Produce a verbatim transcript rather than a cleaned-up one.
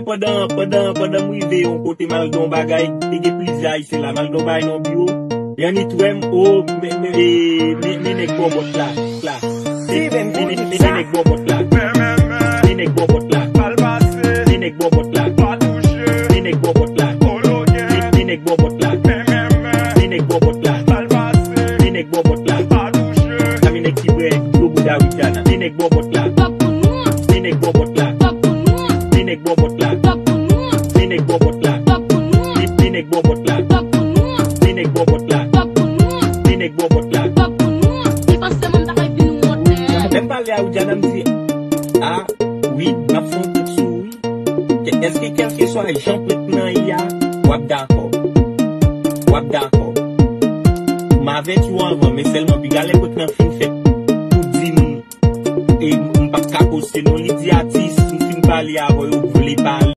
Pandan, pandan, pandan m rive yon kote, m al gen yon bagay, te gen plizyè Ayisyen la, m al gen yon bagay nan yon biwo, Yannick wè m, o, men, men, e, men, men nèg bòbòt la, la. Men, men, men, men, men nèg bòbòt la. Men nèg bòbòt la. Men nèg bòbòt la. Men nèg bòbòt la. Men, men nèg bòbòt la. Men nèg bòbòt la. Men nèg bòbòt la. Sa men nèg ki bwè dlo bouda Widiana. Men nèg bòbòt la. Men nèg bòbòt la. Men nèg bòbòt la. Men nèg bòbòt la. Men, men nèg bòbòt la. Men nèg bòbòt la. Men nèg bòbòt la. Lè m pale a Widiana, m di, a, wi, n ap fè yon prank sou ou, wi. Kè-, èske kèlkeswa jan prank lan ye a, w ap dakò? W ap dakò? M avèti w anvan, men sèlman piga lè prank lan fin fèt, ou di m, e m p ap ka poste non. Li di atis, m fin pale avè w, ou vle pale.